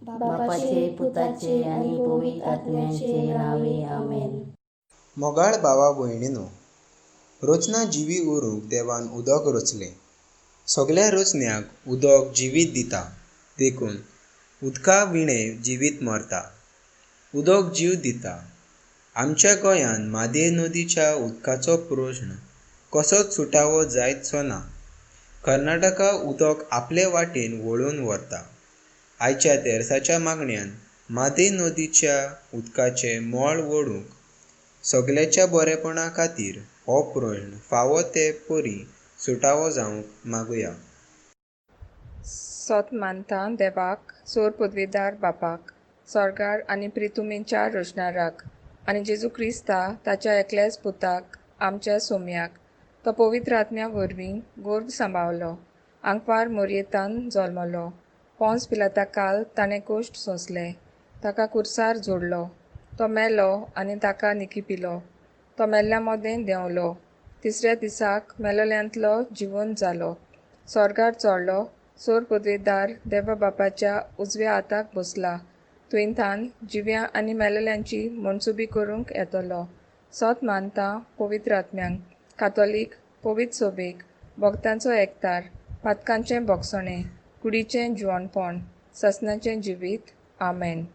बापाचे पुताचे आनी पवित्र आत्म्याचे नांवे आमेन. मोगाळ भावा भयणीनो, रचना जिवी उरूंक देवान उदक रचलें. सगल्या रचन्याक उदक जिवीत दिता देखून उदका विणें जिवीत मरता. उदक जीव दिता. आमच्या गोंयांत म्हादय नदीच्या उदकाचो प्रस्न कसोच सुटावो जायतसो ना. कर्नाटका उदक आपले वाटेन वळोवन व्हरता. आयच्या तेर्साच्या मागण्यान म्हादय नदीच्या उदकाचें मळ वळूंक सगल्यांच्या बरेपणा खातीर हो प्रस्न फावो ते परी सुटावो जावंक मागुया. सोत मानता देवाक, सोर पदवेदार बापाक, सोर्गार आनी प्रितुमेच्या रचणाराक, आनी जेजू क्रिस्ता ताच्या एकल्याच पुताक, आमच्या सोम्याक, तो पवित्र आत्म्या वरवीं गोर्भ सांबावलो, आंकवार मोरयेतान जल्मलो, पोंस पिलाता काल ताणें कोश्ट सोंसले, ताका कुर्सार जोडलो, तो मेलो आनी ताका निकिपिलो, तो मेल्ल्या मदें देंवलो, तिसऱ्या दिसाक मेलोल्यांतलो जिवन जालो, सोर्गार चोडलो, सोर पदवेदार देवा बापाच्या उजव्या हाताक बसला, थंयथान जिव्या आनी मेलेल्यांची मनसुबी करूंक येतलो. सोत मानता पवित्र आत्म्यांक, कातोलीक पवित्र सोबेक, भक्तांचो एकतार, पातकांचें भोगसणें, कुडीचें जिवणपण, ससनाचें जिवीत. आमेन.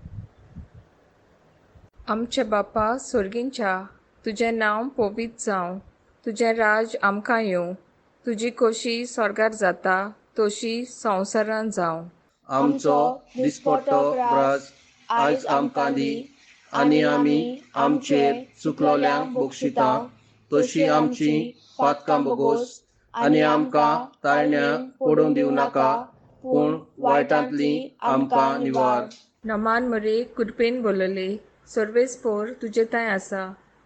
आमचे बापा सोर्गींच्या, तुजें नांव पवित्र जावं, तुजें राज आमकां येवं, तुजी खोशी स्वर्गार जाता तशी संवसारांत जावं. आमचो दिसपट्टो ग्रास आयज आमकां दी आनी आमी आमचेर चुकलोल्यांक बक्षिता तशी आमची पातकां बोगोस आनी आमकां ताळण्या पडून दिवं नाका पूण वायटांतली आमकां निवार. नमान मरे कृपेन बोलले, सर्वेस्पोर तुजे थंय आसा,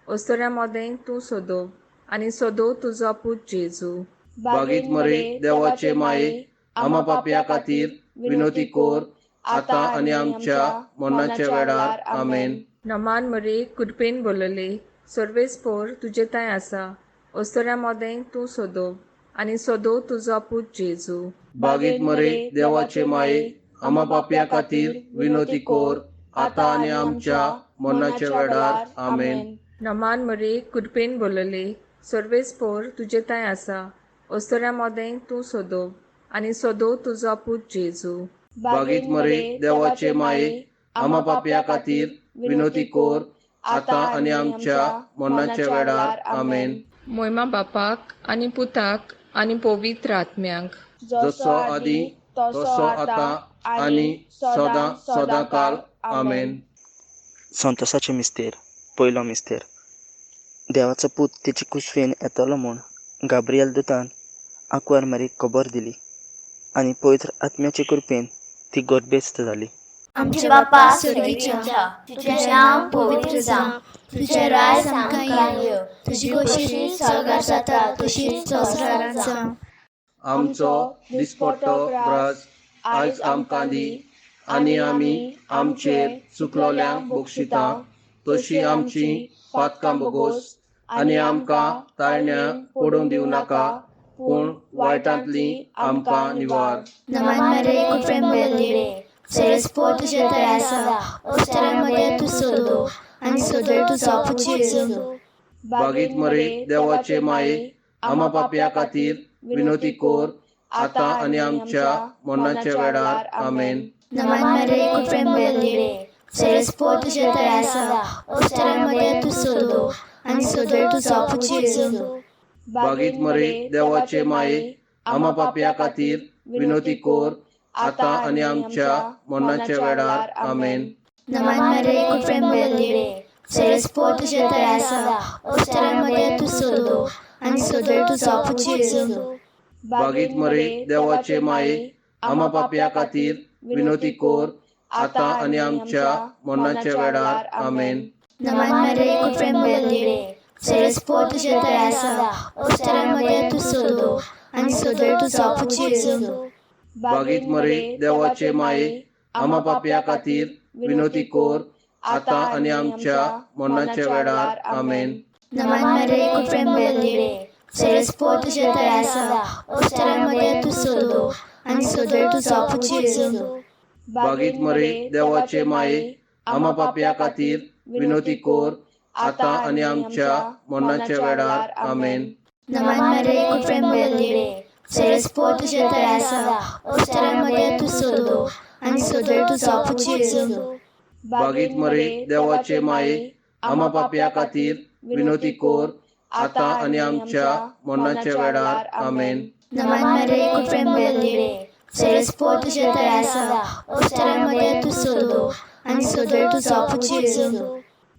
अस्तुऱ्यां मदें तूं सोदो आनी सोदो तुजो पूत जेजू. बागीत मरे देवाचे माये, आमा पापया खातीर विनोती कोर आतां आनी आमच्या मरणाच्या वेळार. आमेन. नमान मरे कृपेन बोलले, सर्वेस्पोर तुजे थंय आसा, अस्तुऱ्यां मदें तूं सोदो आनी सोदो तुजो पूत जेजू. बागीत मरे देवाचे माये, आमा पापया खातीर विनोती कोर आतां आनी आमच्या मरणाच्या वेळार. आमेन. नमान मरे कृपेन बोलले, सर्वेस्पोर तुजे थंय आसा, अस्तुऱ्यां मदें तूं सोदो आनी सोदो तुजो पूत जेजू. बागीत मरे देवाचे माये, आमा पापया खातीर विनोती कोर आतां आनी आमच्या मरणाच्या वेळार. आमेन. मोयमा बापाक आनी पुताक आनी पवित्र आत्म्यांक, जसो आदी तसो आतां आनी सदां सदां काल. आमेन. संतोसाचें मिस्तेर, पयलो मिस्तेर. देवाचो पूत तेची कुसवेन येतलो म्हूण गाब्रिएल दुतान आंकवार मारीक खबर दिली आनी पवित्र आत्म्याचे कृपेन ती गर्भेस्त जाली. आमच्या बापा स्वर्गीच्या, तुजें नांव पवित्र जावं, तुजें राज आमकां येवं, तुजी खोशी स्वर्गार जाता तशीच संवसारांत जावं. आमचो दिसपट्टो ग्रास आयज आमकां दी आनी आमी आमचेर चुकलोल्यांक बक्षिता तशी आमची पातकां बोगोस आनी आमकां ताळण्या पडून दिवं नाका पूण वायटांतली आमकां निवार. नमान मरे कृपेन भरलेले, सरस्पोर तुजें थंय आसा, अस्तुऱ्यां मदें तूं सोदो आनी सोदो तुजो पूत जेजू. बागीत मरे देवाचे माये, आमा पापया खातीर विनोती कोर आतां आनी आमच्या मरणाच्या वेळार. आमेन. नमान मरे कृपेन भरलेले, सरस्पोर तुजें थंय आसा, अस्तुऱ्यां मदें तूं सोदो आनी सोदो तुजो पूत जेजू. बागीत मरे देवाचे माये, आमा पापया खातीर विनोती कोर आतां आनी आमच्या मरणाच्या वेळार. आमेन. नमान मरे कृपेन भरलेले, सरस्पोर तुजें थंय आसा, अस्तुऱ्यां मदें तूं सोदो आनी सोदो तुजो पूत जेजू. बागीत मरे देवाचे माये, आमा पापया खातीर विनोती कोर आतां आनी आमच्या मरणाच्या वेळार. आमेन. नमान मरे कृपेन भरलेले, सरस्पोर तुजें थंय आसा, अस्तुऱ्यां मदें तूं सोदो आनी सोदो तुजो पूत जेजू. बागीत मरे देवाचे माये, आमा पापया खातीर विनोती कोर आतां आनी आमच्या मरणाच्या वेळार. आमेन. नमान मरे कृपेन भरलेले, सरस्पोर तुजें थंय आसा, अस्तुऱ्यां मदें तूं सोदो आनी सोदो तुजो पूत जेजू. बागीत मरे देवाचे माये, आमा पापया खातीर विनोती कोर, आतां आनी आमच्या मरणाच्या वेळार. आमेन. नमन मरे कृपेन भरलेले, सरस्पो तुजे थंय आसा, अवसरामध्ये तूं सोदो आनी सोदो तुजो पूत जेजू. बागीत मरे देवाचे माये, आमा पापया खातीर विनोती कोर, आतां आनी आमच्या मरणाच्या वेळार. आमेन. नमन मरे कृपेन भरलेले, सरस्पो तुजे थंय आसा, अवसरामध्ये तूं सोदो आनी सोदो तुजो पूत जेजू.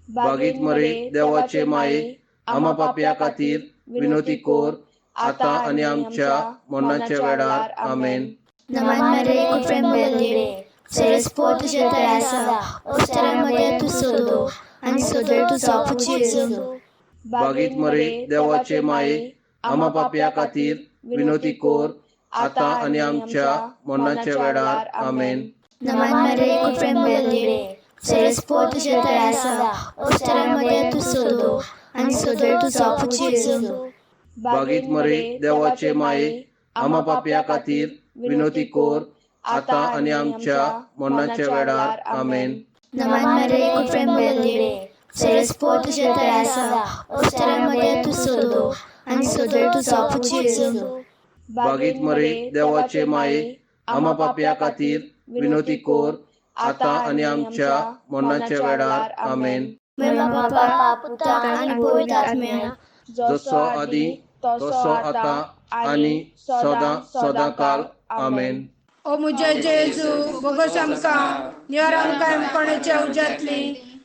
बागीत मरे देवाचे माये, आमा पापया खातीर विनोती कोर, आतां आनी आमच्या मरणाच्या वेळार. आमेन. नमन मरे कृपेन भरलेले, सरस्पो तुजे थंय आसा, अवसरामध्ये तूं सोदो आनी सोदो तुजो पूत जेजू. बागीत मरे देवाचे माये, आमा पापया खातीर विनोती कोर, आतां आनी आमच्या मरणाच्या वेळार. आमेन. नमन मरे कृपेन भरलेले, सरस्पो तुजे थंय आसा, अवसरामध्ये तूं सोदो आनी सोदो तुजो पूत जेजू. बागीत मरे देवाचे माये, आमा पापया खातीर विनोती कोर, आतां आनी आमच्या मरणाच्या वेळार. आमेन. नमन मरे कृपेन भरलेले, सरस्पो तुजे थंय आसा, अवसरामध्ये तूं सोदो आनी सोदो तुजो पूत जेजू. बागीत मरे देवाचे माये, आमा पापया खातीर विनोती कोर, आतां आनी आमच्या मरणाच्या वेळार. आमेन. मेमा बापा, पुता आनी पवित्र आत्म्या, जसो आदी तसो आतां आनी सदां सदां काल. आमेन. ओ मुझे जेजू, बोगस आमकां निवार, आमकां कोणाच्या उज्यांतली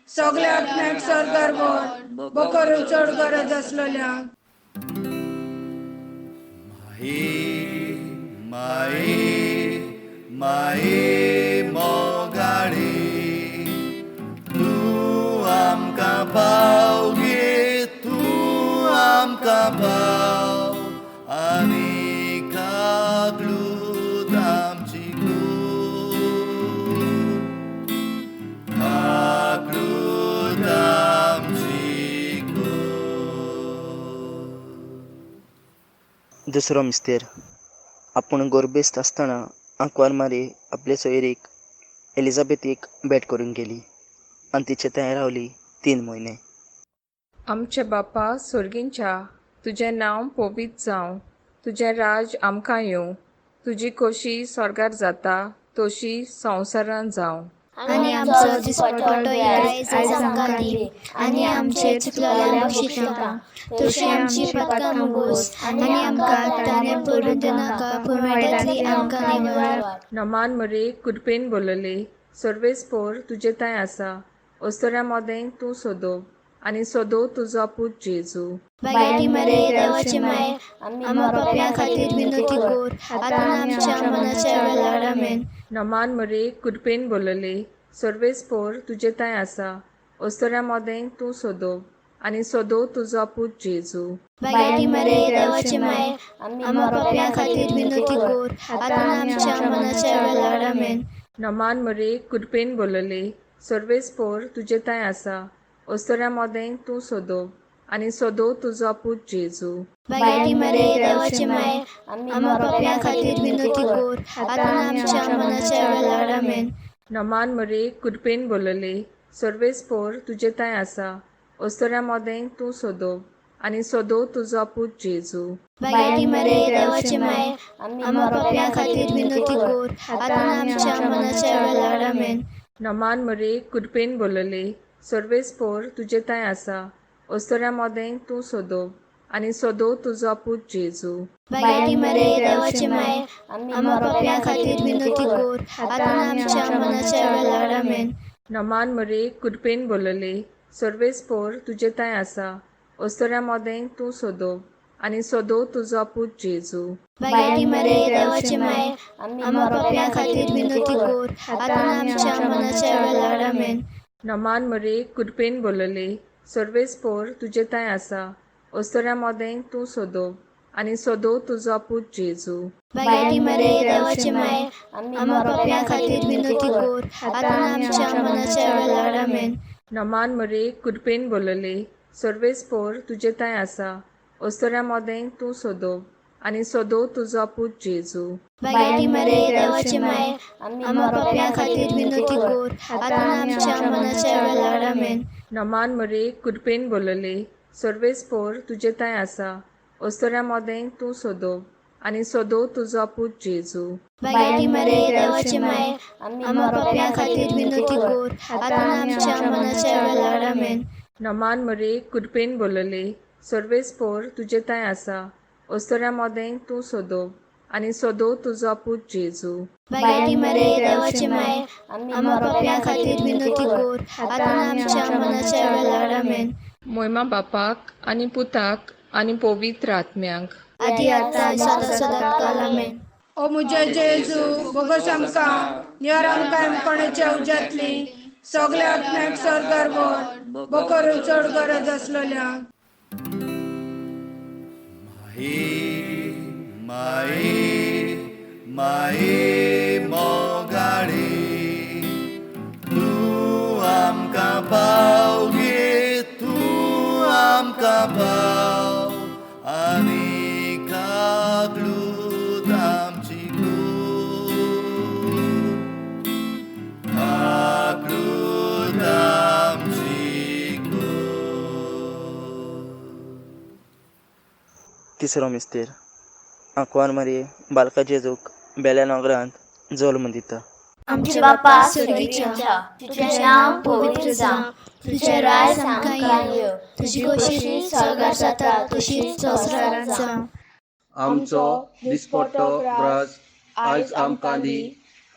सगळ्या आत्म्याक स्वर्गार व्हर, बोकरून चड गरज आसलेल्या. माई माई माई मोगाळी, तूं आमकां पाव गे, तूं आमकां पाव आनी काकलूत आमची कूड, काकलूत आमची कूड. दुसरो मिस्तेर. आपूण गोरबेस्त आसतना आंकवार मारी आपले सोयरीक एलिझाबेथीक भेट करूंक गेली आनी तिचे थंय रावली 3 म्हयने. आमचे बापा सोर्गींच्या, तुजें नांव पवित्र जावं, तुजें राज आमकां येवं, तुजी खोशी स्वर्गार जाता तशी संवसारान जावं. आनी आमचो दिसपटो आयज आमकां दी, आनी आमचे चुकलेल्या बक्षितां तशी आमची पातकां मुगोस, आनी आमकां ताणें पडून दिनाका, पूण वायटांतली आमकां निवार. नमान मरे कृपेन बोलले, सर्वेस्पोर तुजे थंय आसा, अस्तुऱ्यां मदें तूं सोदो आनी सोदो तुजो पूत जेजू. बायटी मरे देवाचे माये, आम्हा पापयां खातीर विनोती कोर, आतां आमच्या मनाच्या वेळार. आमेन. नमान मरे कृपेन बोलले, सर्वेस्पोर तुजे थंय आसा, अस्तुऱ्यां मदें तूं सोदो आनी सोदो तुजो पूत जेजू. बायटी मरे देवाचे माये, आम्हा पापयां खातीर विनोती कोर, आतां आमच्या मनाच्या वेळार. आमेन. नमान मरे कृपेन बोलले, सर्वेस्पोर तुजे थंय आसा, अस्तुऱ्यां मदें तूं सोदो आनी सोदो तुजो पूत जेजू. बायटी मरे देवाचे माये, आम्हा पापयां खातीर विनोती कोर, आतां आमच्या मनाच्या वेळार. आमेन. नमान मरे कृपेन बोलले, सर्वेस्पोर तुजे थंय आसा, अस्तुऱ्यां मदें तूं सोदो आनी सोदो तुजो पूत जेजू. बायटी मरे देवाचे माये, आम्हा पापयां खातीर विनोती कोर, आतां आमच्या मनाच्या वेळार. आमेन. नमान मरे कृपेन बोलले, सर्वेस्पोर तुजे थंय आसा, अस्तुऱ्यां मदें तूं सोदो आनी सोदो तुजो पूत जेजू. बायटी मरे देवाचे माये, आम्हा पापयां खातीर विनोती कोर, आतां आमच्या मनाच्या वेळार. आमेन. नमान मरे कृपेन बोलले, सर्वेस्पोर तुजे थंय आसा, अस्तुऱ्यां मदें तूं सोदो आनी सोदो तुजो पूत जेजू. बायटी मरे देवाचे माये, आम्हा पापयां खातीर विनोती कोर, आतां आमच्या मनाच्या वेळार. आमेन. नमान मरे कृपेन बोलले, सर्वेस्पोर तुजे थंय आसा, अस्तुऱ्यां मदें तूं सोदो आनी सोदो तुजो पूत जेजू. बायटी मरे देवाचे माये, आम्हा पापयां खातीर विनोती कोर, आतां आमच्या मनाच्या वेळार. आमेन. नमान मरे कृपेन बोलले, सर्वेस्पोर तुजे थंय आसा, अस्तुऱ्यां मदें तूं सोदो आनी सदो तुजो पूत जेजू. बागेटी मरे देवाचे माये, आम्हा पापयां खातीर विनवती कोर, आतां आमच्या मनाच्या वेळार. आमेन. नमान मरे, कृपेन बोलले, सर्वेस्पोर तुजे थंय आसा, ओस्तोऱ्या मोदें तूं सोदो आनी सोदो तुजो पूत जेजू. बागेटी मरे देवाचे माये, आम्हा पापयां खातीर विनवती कोर, आतां आमच्या मनाच्या वेळार. आमेन. नमान मरे, कृपेन बोलले, सर्वेस्पोर तुजे थंय आसा, ओस्तोऱ्या मोदें तूं सोदो आनी सोदो तुजो पूत जेजू. बागेटी मरे देवाचे माये, आम्हा पापयां खातीर विनवती कोर, आतां आमच्या मनाच्या वेळार. आमेन. मोयमा बापाक आनी पुताक आनी पवित्र आत्म्याक. आदी आतां सदां सदां काल. आमेन. ओ मुझे जेजू, बोगोस आमकां निवार, आमकां कोणाच्या उज्यांतली सगल्या आत्म्याक स्वर्गार व्हर, बोकरून चड गरज आसलेल्या. माई माई माई मोगाळी, तूं आमकां पाव गे, तूं आमकां पाव आनी काकलूत आमची कोर, काकलूत आमची कोर. तिसरो मिस्तेर. आंकवार मारये बालका जेजूक बेल्या नगरांत जल्म दिता. आमच्या बापा स्वर्गीच्या, तुजें नांव पवित्र जावं, तुजें राज आमकां येवं, तुजी खोशी स्वर्गार जाता तशीच संवसारांत जावं. आमचो दिसपट्टो ग्रास आयज आमकां दी,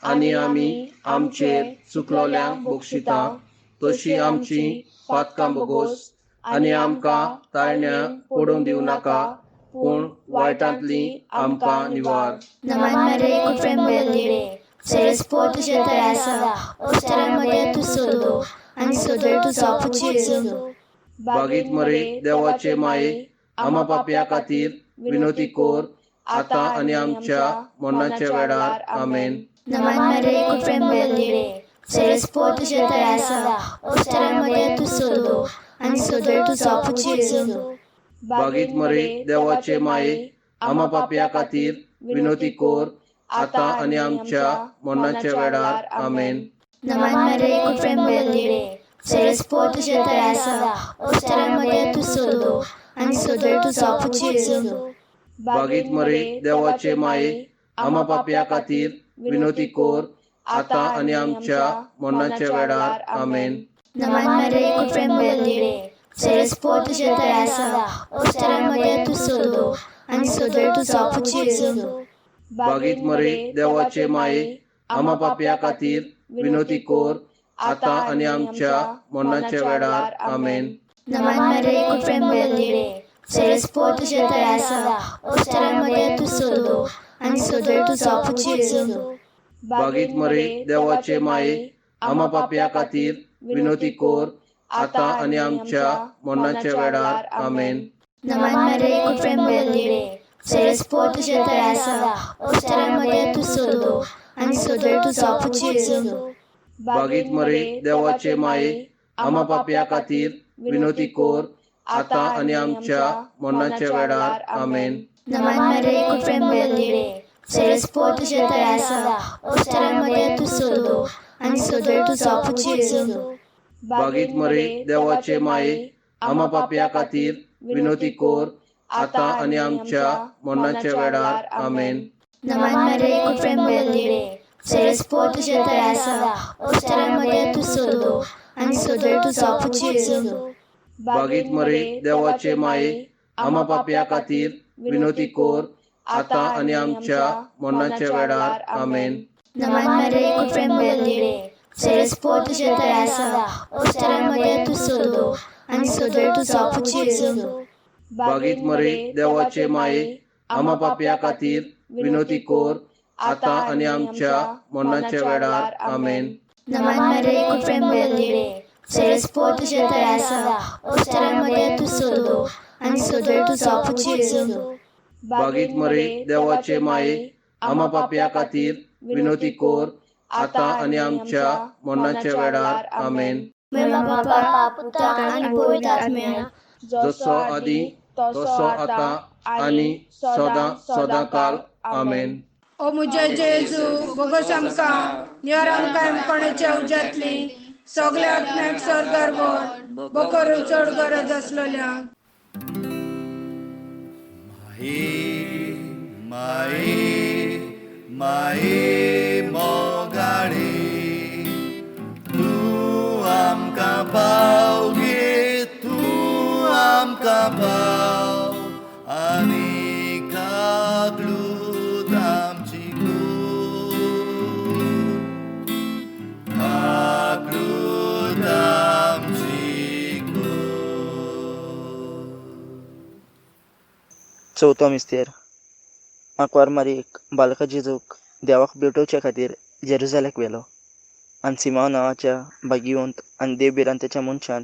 आनी आमी आमचेर चुकलोल्यांक बक्षिता तशी आमची पातकां बोगोस, आनी आमकां ताळण्या पडूंक दिवं नाका, पूण वायटांतली आमकां निवार. नमान मरे, कृपेन भरलेले, सरस्पोर तुजे थंय आसा, ओस्तोऱ्या तूं सोदो आनी सोदो तुजो पूत जेजू. बागीत मरे देवाचे माये, आमा पापया खातीर विनवती कोर, आतां आनी आमच्या मरणाच्या वेळार. आमेन. नमान मरे, कृपेन भरलेले, सरस्पोर तुजे थंय आसा, ओस्तोऱ्या तूं सोदो आनी सोदो तुजो पूत जेजू. बागीत मरे देवाचे माये, आमा पापया खातीर विनवती कोर, आतां आनी आमच्या मरणाच्या वेळार. आमेन. नमान मरे, कृपेन भरलेले, सरस्पोर तुजे थंय आसा, ओस्तोऱ्या तूं सोदो आनी सोदो तुजो पूत जेजू. बागीत मरे देवाचे माये, आमा पापया खातीर विनवती कोर, आतां आनी आमच्या मरणाच्या वेळार. आमेन. नमान मरे, कृपेन भरलेले, सरस्पोर तुजे थंय आसा, ओस्तोऱ्या तूं सोदो आनी सोदो तुजो पूत जेजू. बागीत मरे देवाचे माये, आमा पापया खातीर विनवती कोर, आतां आनी आमच्या मरणाच्या वेळार. आमेन. नमान मरे, कृपेन भरलेले, सरस्पोर तुजे थंय आसा, ओस्तोऱ्या तूं सोदो आनी सोदो तुजो पूत जेजू. बागीत मरे देवाचे माये, आमा पापया खातीर विनवती कोर, आतां आनी आमच्या मरणाच्या वेळार. आमेन. नमान मरे, कृपेन भरलेले, सरस्पोर तुजे थंय आसा, ओस्तोऱ्या तूं सोदो आनी सोदो तुजो पूत जेजू. बागीत मरे देवाचे माये, आमा पापया खातीर विनवती कोर, आतां आनी आमच्या मरणाच्या वेळार. आमेन. नमान मरे, कृपेन भरलेले, सरस्पोर तुजे थंय आसा, ओस्तोऱ्या तूं सोदो आनी सोदो तुजो पूत जेजू. बागीत मरे देवाचे माये, आमा पापया खातीर विनवती कोर, आतां आनी आमच्या मरणाच्या वेळार. आमेन. नमान मरे, कृपेन भरलेले, सरस्पोर तुजे थंय आसा, ओस्तोऱ्या तूं सोदो आनी सोदो तुजो पूत जेजू. बागीत मरे देवाचे माये, आमा पापया खातीर विनवती कोर, आतां आनी आमच्या मरणाच्या वेळार. आमेन. नमान मरे, कृपेन भरलेले, सरस्पोर तुजे थंय आसा, ओस्तोऱ्या तूं सोदो आनी सोदो तुजो पूत जेजू. बागीत मरे देवाचे माये, आमा पापया खातीर विनवती कोर, आतां आनी आमच्या मरणाच्या वेळार. आमेन. नमान मरे, कृपेन भरलेले, सरस्पोर तुजे थंय आसा, ओस्तोऱ्या तूं सोदो आनी सोदो तुजो पूत जेजू. बागीत मरे देवाचे माये, आमा पापया खातीर विनवती कोर, आतां आनी आमच्या मरणाच्या वेळार. आमेन. बापा, पुता आनी पवित्र आत्म्या, जसो आदी तसो आतां आनी सदां सदां काल. आमेन. ओ मुजे जेजू, बोगोस आमकां निवार, आमकां कोणाच्या उज्यांतली, सगल्या आत्म्याक स्वर्गार व्हर, बोकरून चड गरज आसलेल्या. माई माई माई मोगाळी, तूं आमकां पाव गे, तूं आमकां पाव आनी काकलूत आमची कर, काकलूत आमची कर. चवथो मिस्तेर. आंकवार मारीक बालका जेजूक देवाक भेटोवचे खातीर जेरुजाल्याक व्हेलो आनी सिमांव नांवाच्या भाग्यवंत आनी देव भिरांतेच्या मनशान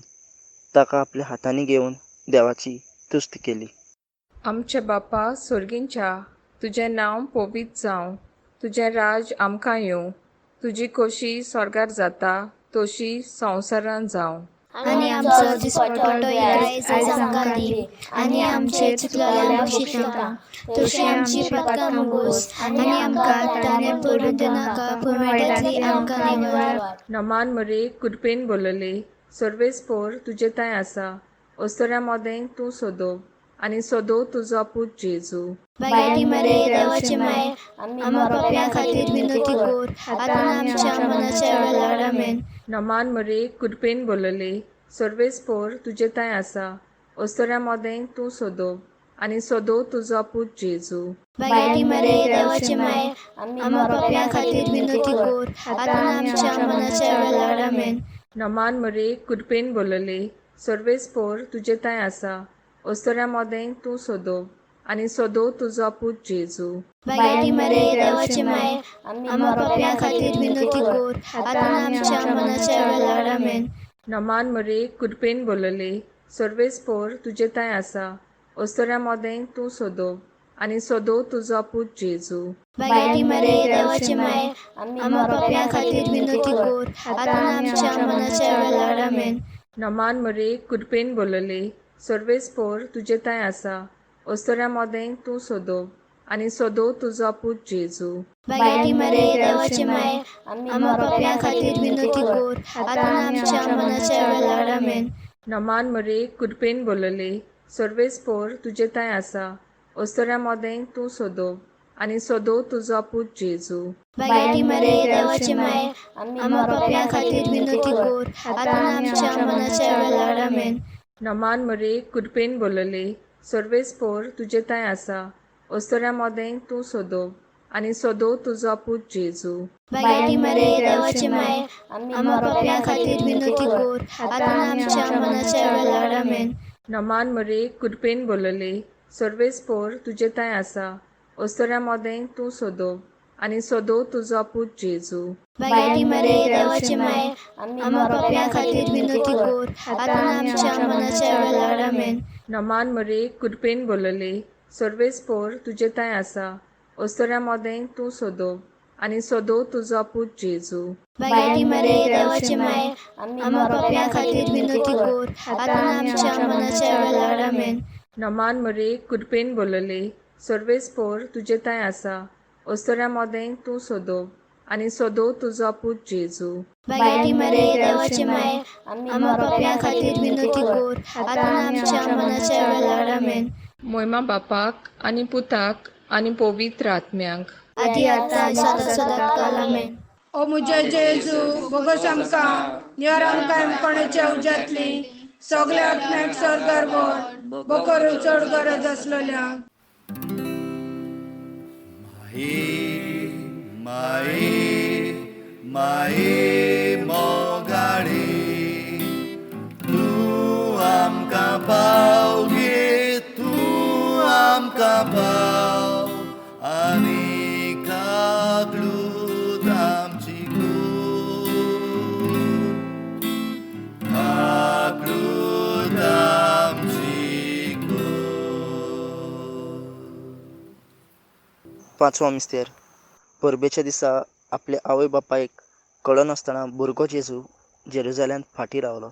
ताका आपल्या हातांनी घेवन देवाची तुस्त केली. आमच्या बापा सोर्गींच्या, तुजें नांव पवित्र जावं, तुजें राज आमकां येवं, तुजी खोशी स्वर्गार जाता तशी संवसारान जावं. आनी आमचो दिसपटो आयज आमकां दी, आनी आमचे चुकलेल्या बक्षितां तशी आमची पातकां मुगोस, आनी आमकां ताणें पडून दिनाका, पूण वायटांतली आमकां निवार. नमान मरे, कृपेन बोलले, सर्वेस्पोर तुजे थंय आसा, अस्तुऱ्यां मदें तूं सोदो आनी सोदो तुजो पूत जेजू. बागेटी मरे, देवाचे माय, आम्हा पापयां खातीर विनवती कर, आतां आमच्या मनाच्या वेळार. आमेन. नमान मरे, कृपेन बोलले, सर्वेस्पोर तुजे थंय आसा, अस्तुऱ्यां मदें तूं सोदो आनी सोदो तुजो पूत जेजू. बागेटी मरे, देवाचे माय, आम्हा पापयां खातीर विनवती कर, आतां आमच्या मनाच्या वेळार. आमेन. नमान मरे, कृपेन बोलले, सर्वेस्पोर तुजे थंय आसा, अस्तुऱ्यां मदें तूं सोदो आनी सोदो तुजो पूत जेजू. बागेटी मरे, देवाचे माय, आम्हा पापयां खातीर विनवती कर, आतां आमच्या मनाच्या वेळार. आमेन. नमान मरे, कृपेन बोलले, सर्वेस्पोर तुजे थंय आसा, अस्तुऱ्यां मदें तूं सोदो आनी सोदो तुजो पूत जेजू. बागेटी मरे, देवाचे माय, आम्हा पापयां खातीर विनवती कर, आतां आमच्या मनाच्या वेळार. आमेन. नमान मरे, कृपेन बोलले, सर्वेस्पोर तुजे थंय आसा, अस्तुऱ्यां मदें तूं सोदो आनी सोदो तुजो पूत जेजू. बागेटी मरे, देवाचे माय, आम्हा पापयां खातीर विनवती कर, आतां आमच्या मनाच्या वेळार. आमेन. नमान मरे, कृपेन बोलले, सर्वेस्पोर तुजे थंय आसा, अस्तुऱ्यां मदें तूं सोदो आनी सोदो तुजो पूत जेजू. बागेटी मरे, देवाचे माय, आम्हा पापयां खातीर विनवती कर, आतां आमच्या मनाच्या वेळार. आमेन. नमान मरे, कृपेन बोलले, सर्वेस्पोर तुजे थंय आसा, अस्तुऱ्यां मदें तूं सोदो आनी सोदो तुजो पूत जेजू. बागेटी मरे, देवाचे माय, आम्हा पापयां खातीर विनवती कर, आतां आमच्या मनाच्या वेळार. आमेन. नमान मरे, कृपेन बोलले, सर्वेस्पोर तुजे थंय आसा, अस्तुऱ्यां मदें तूं सोदो आनी सोदो तुजो पूत जेजू. बागेटी मरे, देवाचे माय, आम्हा पापयां खातीर विनवती कर, आतां आमच्या मनाच्या वेळार. आमेन. नमान मरे, कृपेन बोलले, सर्वेस्पोर तुजे थंय आसा, अस्तुऱ्यां मदें तूं सोदो आनी सोदो तुजो पूत जेजू. बागेटी मरे, देवाचे माय, आम्हा पापयां खातीर विनवती कर, आतां आमच्या मनाच्या वेळार. आमेन. नमान मरे, कृपेन बोलले, सर्वेस्पोर तुजे थंय आसा, अस्तुऱ्यां मदें तूं सोदो आनी सोदो तुजो पूत जेजू. बागेटी मरे, देवाचे माय, आम्हा पापयां खातीर विनवती कर, आतां आमच्या मनाच्या वेळार. आमेन. मोयमा बापाक आनी पुताक आनी पवित्र आत्म्याक, आदी आतां सदां सदां काल. आमेन. ओ मुजे जेजू, बोगोस आमकां निवार, आमकां कोणाच्या उज्यांतली, सगल्या आत्म्याक स्वर्गार व्हर, बोकरून चड गरज आसलेल्या. माई माई माई मोगाळी, तूं आमकां पाव गे, तूं आमकां पाव आनी काकलूत आमची कर, काकलूत आमची कर. पांचवो मिस्तेर. परबेच्या दिसा आपल्या आवय बापायक कळनासतना भुरगो जेजू जेरुजाल्यांत फाटीं रावलो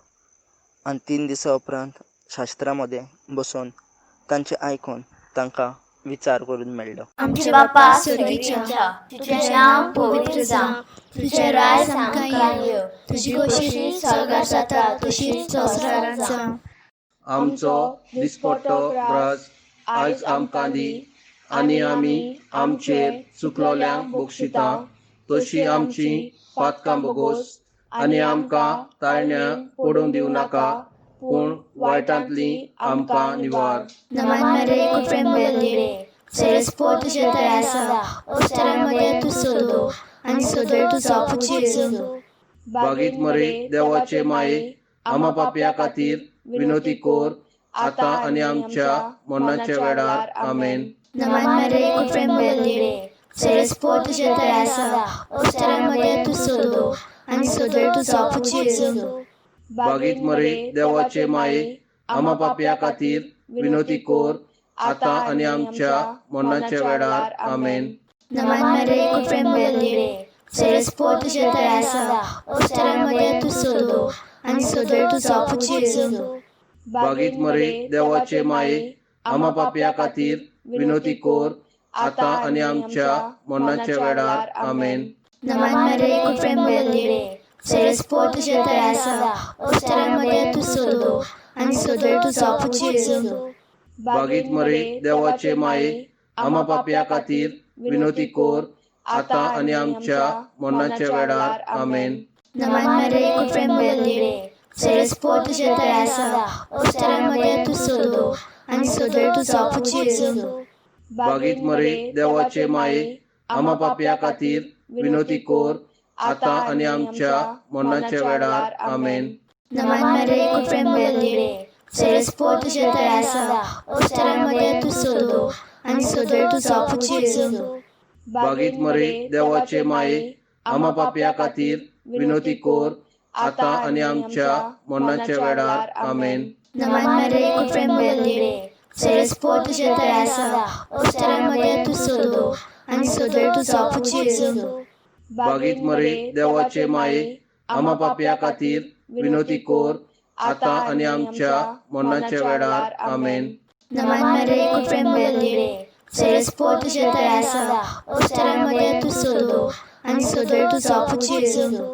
आनी 3 दिसां उपरांत शास्त्रां मदें बसून तांचें आयकून तांकां विचार करून मेळ्ळो. आमच्या बापा स्वर्गीच्या, तुजें नांव पवित्र जावं, तुजें राज आमकां येवं, तुजी खोशी स्वर्गार जाता तशीच संवसारांत जावं. आमचो दिसपट्टो ग्रास आयज आमकां दी आनी आमी आमचेर चुकलोल्यांक बक्षिता तशी आमची पातकां बोगोस आनी आमकां ताळण्या पडून दिवं नाका पूण वायटांतली आमकां निवार. नमन मरे कृपेन भरलेले, सरस्पो तुज्या थंय आसा, अवसरामध्ये तूं सोदो आनी सोदो तुजो पूत जेजू. बागीत मरे देवाचे माये, आमा पापया खातीर विनोती कोर आतां आनी आमच्या मरणाच्या वेळार. आमेन. नमन मरे कृपेन भरलेले, सरस्पो तुज्या थंय आसा, अवसरामध्ये तूं सोदो आनी सोदो तुजो पूत जेजू. बागीत मरे देवाचे माये, आमा पापया खातीर विनोती कोर आतां आनी आमच्या मरणाच्या वेळार. आमेन. नमन मरे कृपेन भरलेले, सरस्पो तुज्या थंय आसा, अवसरामध्ये तूं सोदो आनी सोदो तुजो पूत जेजू. बागीत मरे देवाचे माये, आमा पापया खातीर विनोती कोर आतां आनी आमच्या मरणाच्या वेळार. आमेन. नमन मरे कृपेन भरलेले, सरस्पो तुज्या थंय आसा, अवसरामध्ये तूं सोदो आनी सोदो तुजो पूत जेजू. बागीत मरे देवाचे माये, आमा पापया खातीर विनोती कोर आतां आनी आमच्या मरणाच्या वेळार. आमेन. नमन मरे कृपेन भरलेले, सरस्पो तुज्या थंय आसा, अवसरामध्ये तूं सोदो आनी सोदो तुजो पूत जेजू. बागीत मरे देवाचे माये, आमा पापया खातीर विनोती कोर आतां आनी आमच्या मरणाच्या वेळार. आमेन. नमन मरे कृपेन भरलेले, सरस्पो तुज्या थंय आसा, अवसरामध्ये तूं सोदो आनी सोदो तुजो पूत जेजू. बागीत मरे देवाचे माये, आमा पापया खातीर विनोती कोर आतां आनी आमच्या मरणाच्या वेळार. आमेन. नमन मरे कृपेन भरलेले, सरस्पो तुज्या थंय आसा, अवसरामध्ये तूं सोदो आनी सोदो तुजो पूत जेजू. बागीत मरे देवाचे माये, आमा पापया खातीर विनोती कोर आतां आनी आमच्या मरणाच्या वेळार. आमेन. नमन मरे कृपेन भरलेले, सरस्पो तुज्या थंय आसा, अवसरामध्ये तूं सोदो आनी सोदो तुजो पूत जेजू.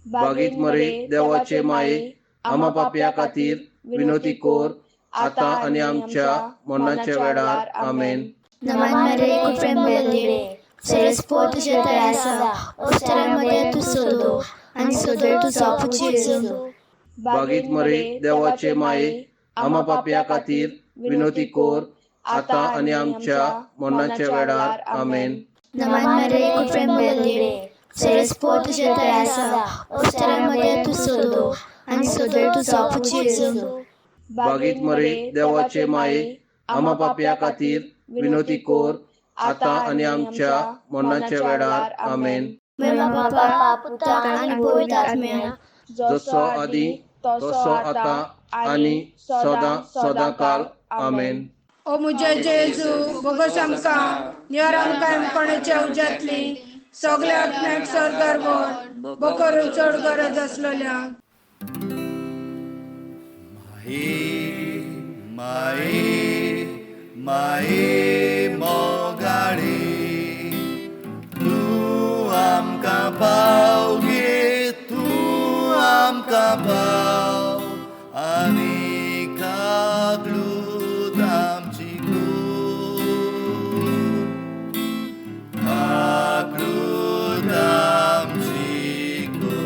बागीत मरे देवाचे माये, आमा पापया खातीर विनोती कोर आतां आनी आमच्या मरणाच्या वेळार. आमेन. नमन मरे कृपेन भरलेले, सरस्पो तुज्या थंय आसा, अवसरामध्ये तूं सोदो आनी सोदो तुजो पूत जेजू. बागीत मरे देवाचे माये, आमा पापया खातीर विनोती कोर आतां आनी आमच्या मरणाच्या वेळार. आमेन. नमन मरे कृपेन भरलेले, सरस्पो तुज्या थंय आसा, अवसरामध्ये तूं सोदो आनी सोदो तुजो पूत जेजू. बागीत मरे देवाचे माये, आमा पापया खातीर विनोती कोर आतां आनी आमच्या मरणाच्या वेळार. आमेन. बापा, पुता आनी पवित्र आत्म्या, जसो आदी तसो आतां आनी सदां सदां काल. आमेन. ओ मुझे जेजू, बोगस आमकां निवार, आमकां कोणाच्या उज्यांतली सगल्या आत्म्याक स्वर्गार व्हर, बोकरून चड गरज आसलेल्या. माये माये माये मोगाळे, तूं आमकां पाव गे, तूं आमकां पाव आनी काकलूत आमची कोर, काकलूत आमची कोर.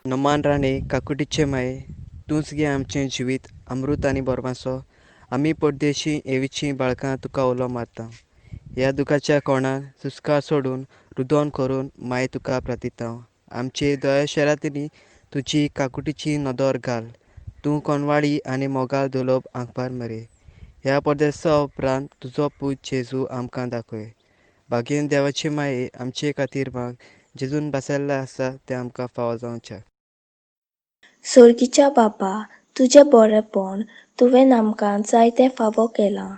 नमान राणे काकुटीचे माये, तूंच गे आमचें जिवीत अमृत आनी बोरमासो. आमी परदेशी एवीचीं बाळकां तुका उलो मारता. ह्या दुखाच्या कोणान सुस्कार सोडून रुदोन करून माये तुका प्रार्थिता. आमचे दया शरातींनी तुजी काकुटीची नदर घाल. तूं कोनवाडी आनी मोगाल दुलोब आंकपार मरे. ह्या परदेसा उपरांत तुजो पूत जेजू आमकां दाखय. भागेन देवाचे माये आमचे खातीर माग, जेजून बसयल्लें आसा तें आमकां फावो जावचें. सोर्गीच्या बापा, तुजें बरेपण तुवें आमकां जायतें फावो केलां.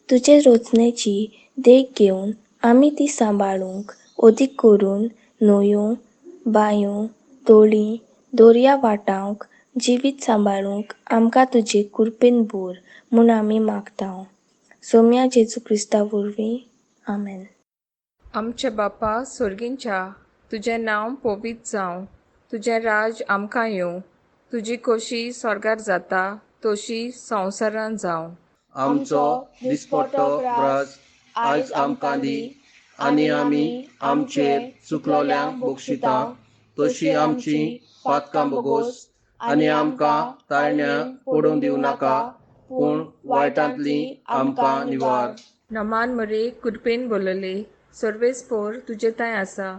तुजे रोजनेची देख घेवन आमी ती सांबाळूंक, अदीक करून न्हंयो, बांयो, तळीं, दर्या वाटावंक जिवीत सांबाळूंक आमकां तुजे कुरपेन बोर म्हूण आमी मागता. सोम्या जेजू क्रिस्ता वरवीं, आमेन. आमचे बापा सोर्गींच्या, तुजें नांव पवित्र जावं, तुजें राज आमकां येवं, तुजी खोशी स्वर्गार जाता तशी संवसारान जावं. आमचो दिसपट्टो ग्रास आयज आमकां दी आनी आमी आमचेर चुकलोल्यांक बक्षिता तशी आमची पातकां बोगोस आनी आमकां ताळण्या पडून दिवं नाका पूण वायटांतली आमकां निवार. नमान मरे कुरपेन बोलले, सर्वेस्पोर तुजे थंय आसा,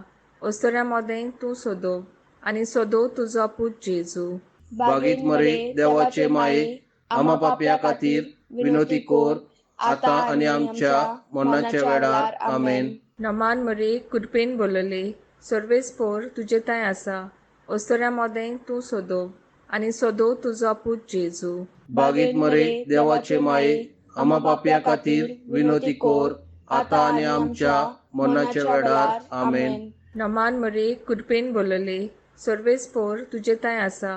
अस्तुऱ्यां मदें तूं सोदो आनी सोदो तुजो पूत जेजू. बागीत मरे देवाचे माये, आमा पापया खातीर विनोती कोर आतां आनी आमच्या मरणाच्या वेळार. आमेन. नमान मरे कुरपेन बोलले, सर्वेस्पोर तुजे थंय आसा, अस्तुऱ्यां मदें तूं सोदो आनी सोदो तुजो पूत जेजू. बागीत मरे देवाचे माये, आमा पापया खातीर विनोती कोर आतां आनी आमच्या मरणाच्या वेळार. आमेन. नमान मरे कुरपेन बोलले, सर्वेस्पोर तुजे थंय आसा,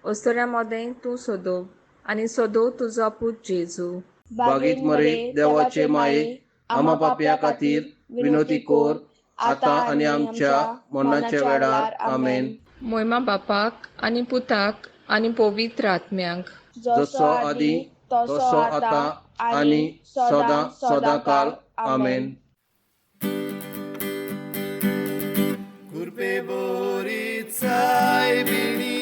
अस्तुऱ्यां मदें तूं सोदो आनी सोदो तुजो पूत जेजू. बागीत मरे देवाचे माये, आमा पापया खातीर विनोती कोर आतां आनी आमच्या मरणाच्या वेळार. आमेन. मोयमा बापाक आनी पुताक आनी पवित्र आत्म्याक, जसो आदी तसो आतां आनी सदां सदां काल. आमेन. कुरपे बोरी सायबिणी,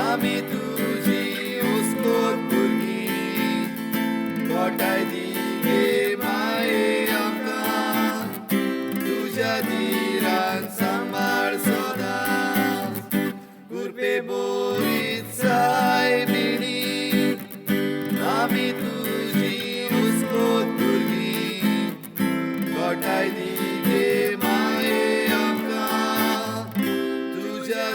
आमी तुजी उस्कोत भुरगीं, गोठाय दी गे माये आमकां, तुज्या दिरान सांबाळ सदां. कुरपे बोरी सायबिणी, आमी तुजी उस्कोत भुरगीं, गोठाय दी गे माये आमकां, तुज्या